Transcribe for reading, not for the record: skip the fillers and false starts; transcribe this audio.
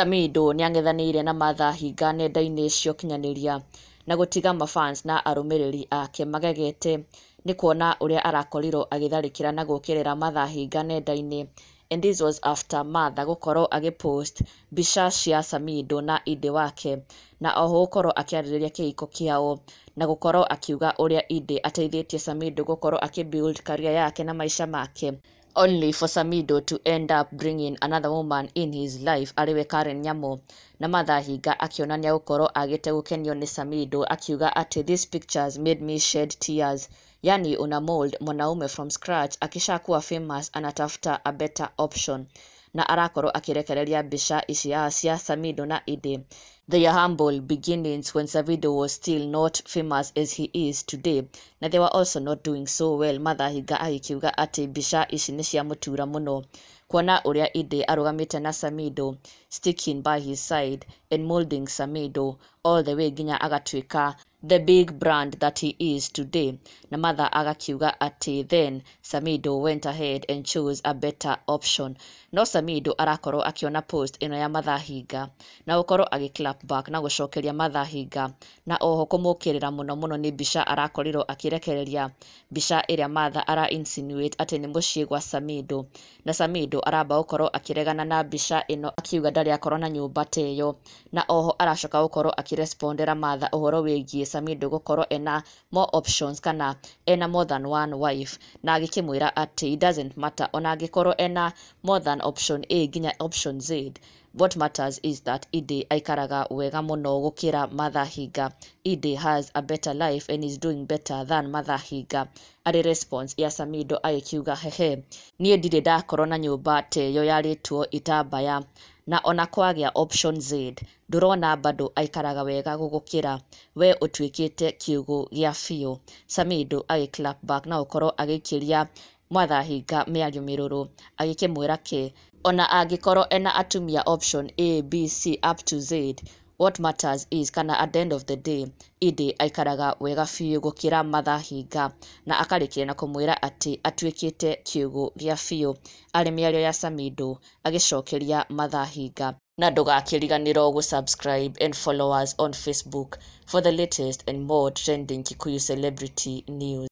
Samidoh nĩang'ethanĩire na Martha Hinga nenda-inĩ cia ũkinyanĩria na gũtiga mafans na arũmĩrĩri ake magegete nĩ kuona ũrĩa arakorirwo agĩtharĩkĩra na gũũkĩrĩra Martha Hinga nenda-inĩ. And this was after Martha gũkorwo agĩpost mbica cia Samidoh na Eddie wake, na oho gũkorwo akĩarĩrĩria kĩhiko kĩao na gũkorwo akiuga ũrĩa Eddie ateithĩtie Samidoh gũkorwo akĩ build career yake na maica make, only for Samidoh to end up bringing another woman in his life, arĩwe Karen Nyamu. Na Martha Hinga akĩonania gũkorwo agĩte gũkenio nĩ Samidoh, akiuga atĩ, "These pictures made me shed tears. Yani una mold mwanaume from scratch, akishakuwa famous anatafuta a better option." Na arakorwo akĩrekereria mbica ici cia Samidoh na Eddie, their humble beginnings when Samidoh was still not famous as he is today, na they were also not doing so well. Martha Hinga agĩkiuga atĩ mbica ici nĩ ciamũtura mũno kuona ũrĩa Eddie arũgamĩte na Samidoh, sticking by his side and molding Samidoh all the way nginya agatuĩka the big brand that he is today. Na Martha agakiuga atĩ then Samidoh went ahead and chose a better option. No Samidoh arakorwo akĩona post ĩno ya Martha Hinga na gũkorwo agĩ clap back na gũcokeria Martha Hinga, na oho kũmũkĩrĩra mũno mũno nĩ mbica arakorirwo akĩrekereria, mbica ĩrĩa Martha ara insinuate atĩ nĩ mũciĩ gwa Samidoh. Na Samidoh aramba gũkorwo akĩregana na mbica ĩno, akiuga ndarĩ akorwo na nyũmba ta ĩyo. Na oho aracoka gũkorwo akĩrespondera Martha ũhoro wĩgiĩ Samidoh gũkorwo ena more options kana ena more than one wife, na agĩkĩmwĩra atĩ it doesn't matter ona angĩkorwo ena more than option A nginya option Z, what matters is that Eddie aikaraga wega mũno gũkĩra Martha Hinga. Eddie has a better life and is doing better than Martha Hinga. Arĩ response ya Samidoh agĩkiuga, "Hehe, niĩ ndirĩ ndakorwo na nyũmba ta ĩyo yarĩtwo itambaya, na ona kwagĩa option Z ndũrona bado aikaraga wega gũgũkĩra we, ũtuĩkĩte kĩũgũ gĩa biũ." Samidoh agĩ clap back na gũkorwo agĩikĩria Martha Hinga mĩario mĩrũrũ, agĩkĩmwĩra ke ona angĩkorwo ena atumia option A, B, C up to Z, what matters is kana at the end of the day Eddie aikaraga wega biũ gũkĩra Martha Hinga, na akarĩkia na kũmwĩra atĩ atuĩkĩte kĩũgũ gĩa biũ. Arĩ mĩario ya Samidoh agĩcokeria Martha Hinga. Na ndũgakĩriganĩrwo gũ subscribe and follow us on Facebook for the latest and more trending Kikuyu celebrity news.